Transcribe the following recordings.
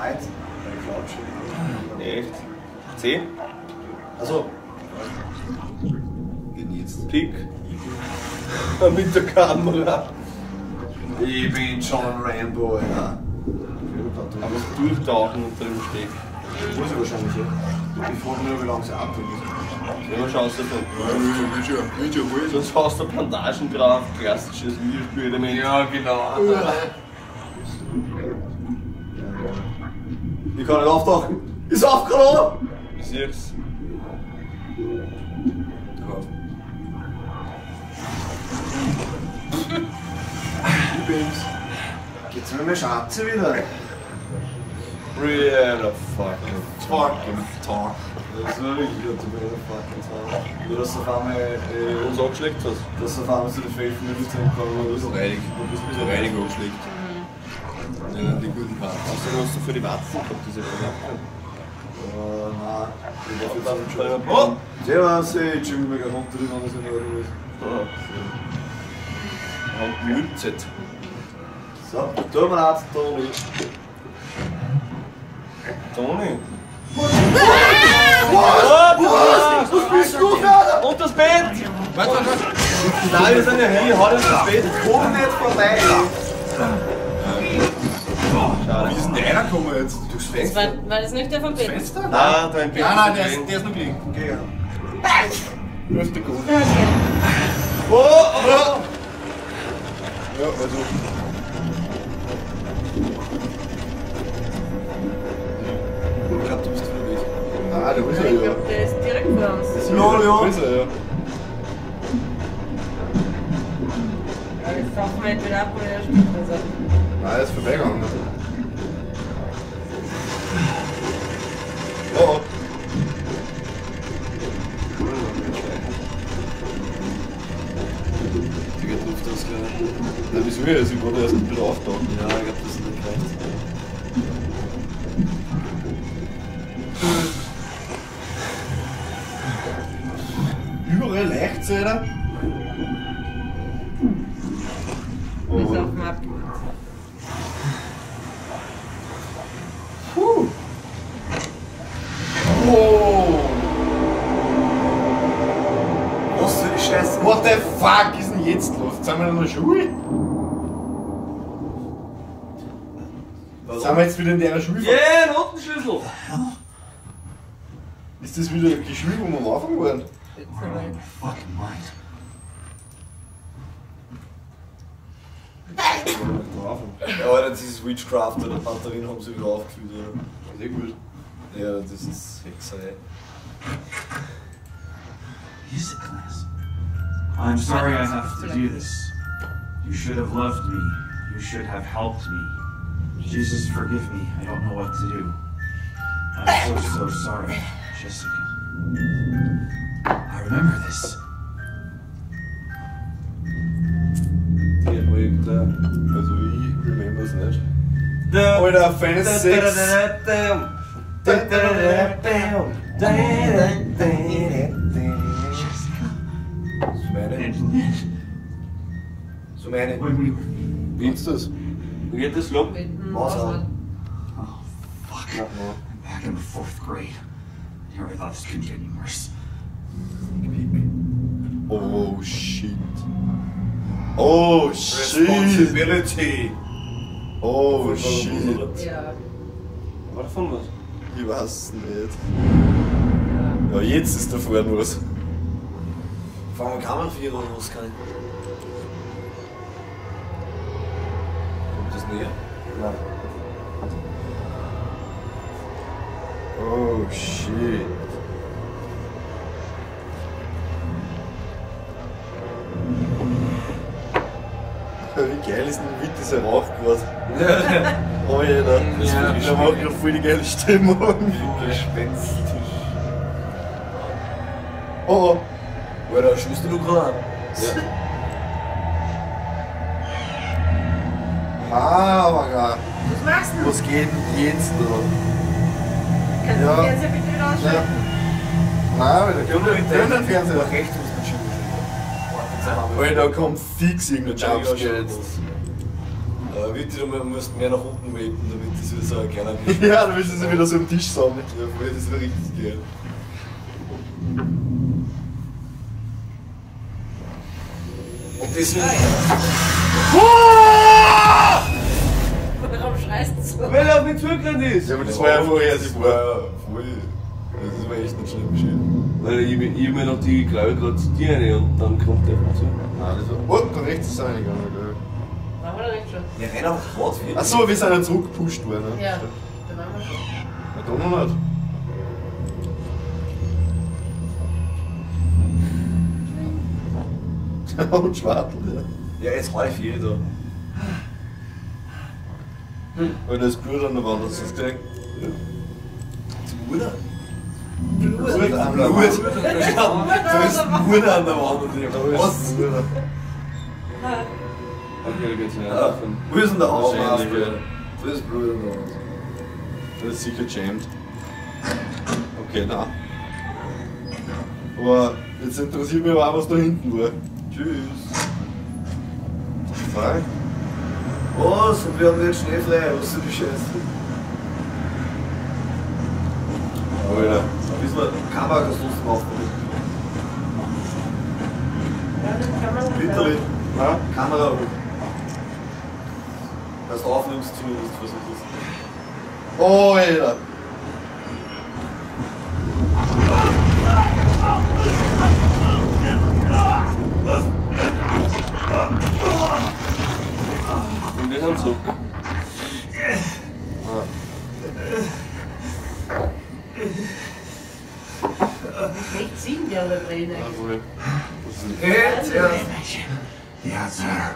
Hide. Bei Cloud schon. Echt? C? Also. Genießt. Pick. Mit der Kamera. Ich bin John Rambo, ja. Aber durchtauchen unter dem Steg. Muss ich wahrscheinlich, ja. Ich frage mich nur, wie lange sie abdrücken. Ja, mal schaust du davon. Ja, Sonst haust du Plantagen drauf, klassisches Videospielelement. Ja, genau. Ich kann nicht auftauchen. Ist aufgenommen! Ich seh's. Ich bin's. Geht's mir mehr Schatze wieder? Brianna fucking fucking talk. Das ist wirklich gut, Brianna fucking talk. Nur, dass auf einmal. Uns angeschlägt hast. Dass auf einmal zu den Faith Militant kommen. Du bist reinig. Du bist ein bisschen reinig angeschlägt. Ja, die guten Parts. Außerdem hast du für die Watzen gehabt, diese Verdammten. Nein. Ich war für die Oh! Servus, ey, Jimmy, mir gerade runter, die anderen sind in Ordnung ist. Und Münzet. So, tut mir leid, Toni. Toni? Was? Was? Was bist du für einer? Und das Bett! Warte, warte, warte. Nein, wir sind ja hier, hau das Bett. Komm nicht vorbei! Schade. Wie ist denn der reingekommen jetzt? Durchs Das Fenster? war das nicht der vom Bett? Fenster? Nein, da im Bett. Nein, nein, der ist noch liegen. Okay, ja. Läuft der gut. Okay. Oh, oh! Ja, also. Ich glaub, du bist wieder weg. Ah, da ist er Ich ja. glaube, der ist direkt vor uns. Lol, ja. Da ist er ja. Ja, ich tauchen wir entweder ab oder er stirbt uns ab. Nein, er ist vorbeigegangen. Oh, oh. Die geht Luft aus, glaube ich. Na, wieso jetzt? Ich wollte erst ein bisschen auftauchen. Ja, ich glaub, das ist nicht gereicht. Überall leicht, Alter. Wir sind auf dem Ab. Puh. Oh. Was für die Scheiße? What the fuck ist denn jetzt los? Sind wir in der Schule? Sind wir jetzt wieder in der Schule? Yeah, Notenschlüssel! Ist das wieder die Schule, wo wir am Anfang waren? Fucking mind. Ja, Alter, das ist Witchcraft oder Batterien haben sie wieder aufgefüllt, oder? Sehr gut. Ja, das ist Hexerei. Music class. I'm sorry I have to do this. You should have loved me. You should have helped me. Jesus, forgive me. I don't know what to do. I'm so, so sorry, Jessica. I remember this. Die Projekte. Also ich remember's nicht. Alter, Final 6. Jessica. So meine. And Lynn. So meine. When we were. Wie ist das? Wie geht das los? Mit dem Was auch? Auswahl. Oh, fuck. I'm back in the 4th grade. I never thought this could get any worse. Oh shit. Oh shit. Responsibility. Oh shit. Ja. War davon was? Ich weiß nicht. Ja, jetzt ist da vorne was. Fahren wir Kamera oder was kann ich? Kommt das näher? Nein. Oh shit. Wie geil ist denn mit dieser Rauch gerade? Oh jeder. Ja. Der macht gerade voll die geile Stimmung. Gespenstisch. Oh, oh. Alter, schießt du gerade an? Ja. Ah, Was machst du? was geht denn jetzt da? Kannst du Ja. den Fernseher bitte wieder ausschalten? Nein, Alter, können den Fernseher. Nach rechts muss man schieben. Alter, kommt fix irgendein Jumpscare jetzt. Bitte, du musst mehr nach unten vapen, damit das wieder so ein kleiner wird. Ja, dann müssen sie wieder so am Tisch sammeln. Ja, voll, das wäre richtig geil. Und deswegen. Warum schreist du so? Weil er auf mich zugerannt ist! Ja, aber das war ja vorhersehbar. Voll. Das war echt nicht schlimm geschehen. Weil ich hab mir noch die glaube gerade zu dir rein und dann kommt der zu. Nein, das war. Oh, da rechts ist einer gegangen, glaube ich. Waren wir da rechts schon? Ja, renn einfach grad wieder. Achso, wir sind ja zurückgepusht worden. Ne? Ja, da waren wir schon. Na, da noch nicht. Und Schwartel, ja. Ja, jetzt hau ich viel da. Weil da ist Blut an der Wand, hast du das gesehen? Ja. Zum Bruder? Blut an der Blut. Wand. Da ist Bruder an der Wand und ich Da ist was? Blut. Okay, da geht's nicht. Ja, wo ist denn der Haufen? Wahrscheinlich, ja. Da ist Blut an der Wand. Das ist sicher jammed. Okay, na. Aber jetzt interessiert mich aber auch, was da hinten war. Tschüss. Fuck. Was? Und wir haben jetzt schneefrei. Was ist denn die Scheiße? Alter. Wissen wir, Kamera kannst du trotzdem aufmachen. Ja, das kann man nicht. Literally. Na? Kamera hoch. Dass du aufnimmst zumindest, was es ist. Oh, Alter. Und wir sind zurück. Echt ziehen die alle drin Ja, eigentlich. voll. Das ist Hey, zuerst. The outsider.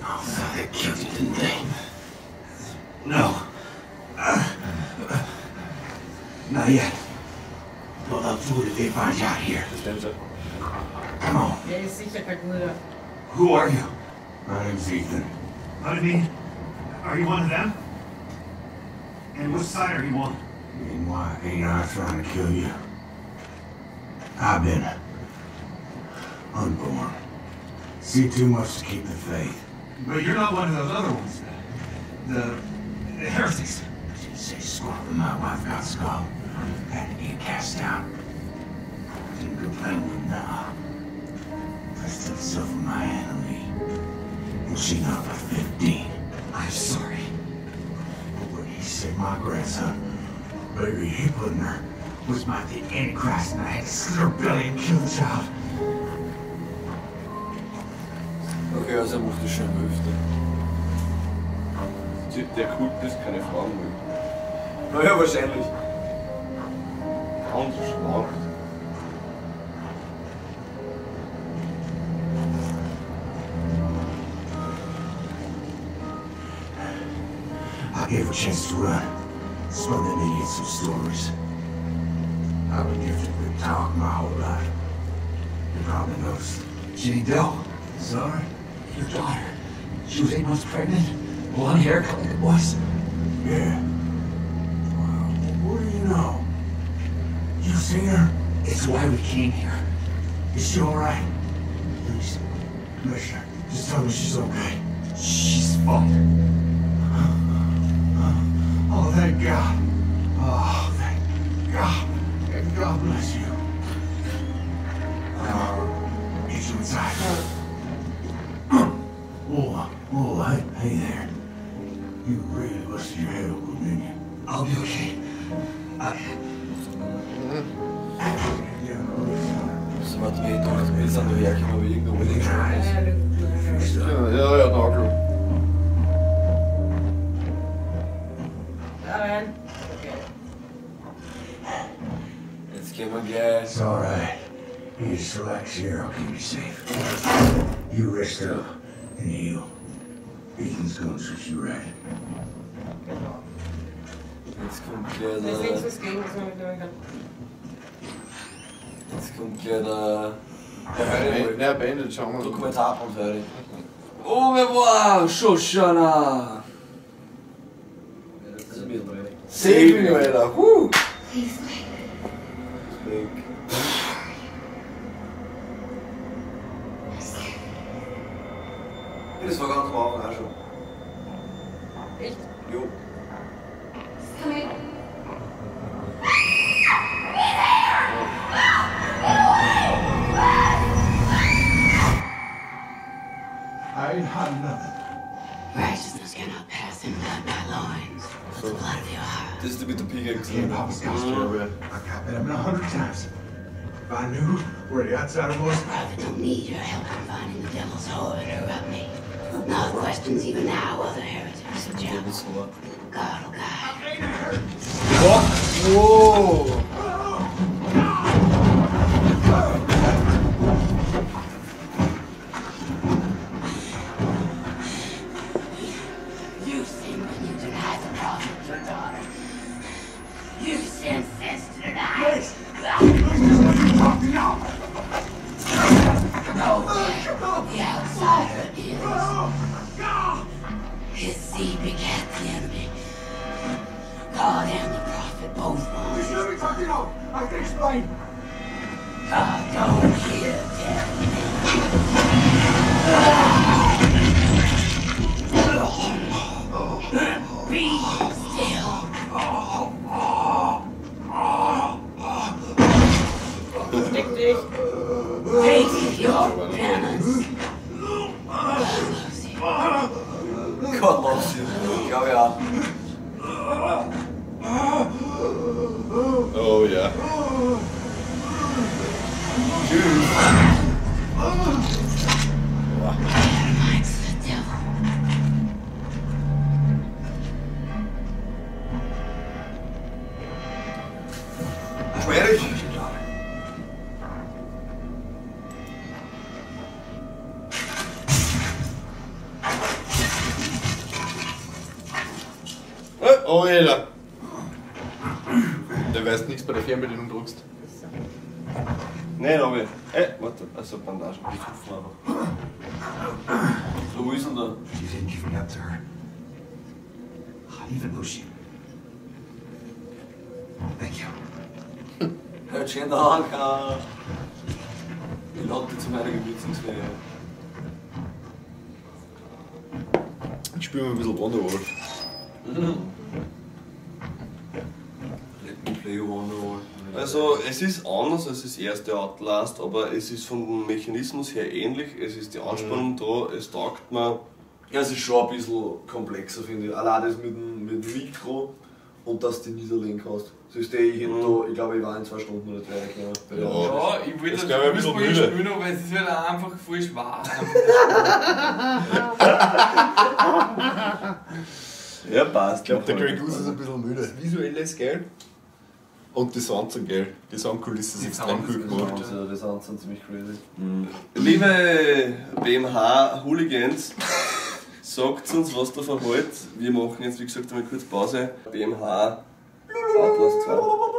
Oh, they killed you, didn't they? No. Not yet. Well, they'll do it if they find you out here. Das stimmt schon. Come on. Der ist sicher kein Guter. Who are you? My name's Ethan. I mean, are you one of them? And which side are you on? And why ain't I trying to kill you? I've been unborn. See too much to keep the faith. But you're not one of those other ones. The heretics. Didn't say squat when my wife got skull. Had to get cast out. Didn't complain but now. I still suffer my enemy. And she not but 15. I'm sorry. But when he said my grandson, baby he put in her, was my the Antichrist, and I had to slit her belly and kill the child. Okay, also er macht das schon öfter. Der Kult ist keine Frauen will. Naja, wahrscheinlich. Ganz schlau. I gave her a chance to run. Spun them idiots some stories. I've been gifted with talk my whole life. You probably noticed. Jane Doe, Sorry? your daughter. She was 8 months pregnant. Blonde hair, cut like a boy's. Yeah. Well, what do you know? You seen her? It's why we came here. Is she all right? Please, Commissioner, just tell me she's okay. She's fine. Oh, thank God. Oh, thank God. And God bless you. Come on, get you inside. Oh, oh, hey, hey there. You really busted your head open, didn't you? I'll be okay. So, warte, ich dachte, wir sind da hergekommen, aber irgendwo bin ich gestorben ist. Ja, ja, Ja, ja, ja, Nagel. Da rein. Okay. Jetzt gehen wir gleich. It's all right. You just relax here. I'll keep you safe. You rest up and heal. Ethan's gonna treat you right. Genau. Jetzt kommt gleich Da ist nichts der. was gegen, was man mitnehmen kann. Jetzt kommt gleich der. Der Nein, beendet, schauen wir. Dokumentarpunkt fertig. Au revoir, Shoshana! Das ist mir drin. Saving, Alter. Huh. Big. Das war ganz am Anfang auch schon. Jo. I ain't had nothing. Righteousness cannot pass in blood my loins. But the blood of your heart. Das ist die mit der Pickaxe. Can't Papa's gospel. I copied him 100 times. If I knew where the outsider was, Prophet don't need your help in finding the devil's whore to corrupt me. No questions even now other heretics of Devil's whore. God will guide. Wow! You sin when you deny the prophet your daughter. You sin since tonight. please just let me talk now. No, the outsider is. His seed begat the enemy. God and the prophet both want. Just let me talk now. I can explain. God don't hear tell me. Be still. Steck dich. Take your penance. God loves you. God loves you. Glaube ich auch. Oh ja. Tschüss. Adamites the devil. Schwierig. Oh, Alter. Der weiß nichts bei der Fernbedienung drückst. Nein, aber. Warte, also Bandagen. Ich ruf einfach. So, wo ist denn der? You didn't give me up to her. Even though she. Thank you. Herr Chenaka. Ich lade dich zu meiner Geburtstagsfeier. Ich spiele mal ein bisschen Wonderwall. Let me play Wonderwall. Also, es ist anders als das erste Outlast, aber es ist vom Mechanismus her ähnlich. Es ist die Anspannung da, es taugt mir. Ja, es ist schon ein bisschen komplexer, finde ich. Allein das mit dem Mikro und dass du die niederlegen kannst. Sonst ich hätte da, ich glaube, ich war in 2 Stunden oder 3 gekommen. Ja. Ja, ich wollte Das das glaub ich ein bisschen voll müde. spielen, aber es ist halt auch einfach voll schwer. Ja, passt. Ich glaube, der Grey Goose ist ein bisschen müde. Das Visuelle ist geil. Und die Sounds sind geil. Die Soundkulisse ist Die extrem Sounds gut ist gemacht. Also, die Sounds sind ziemlich crazy. Liebe BMH-Hooligans, sagt uns, was davon haltet. Wir machen jetzt, wie gesagt, einmal kurz Pause. BMH Outlast 2.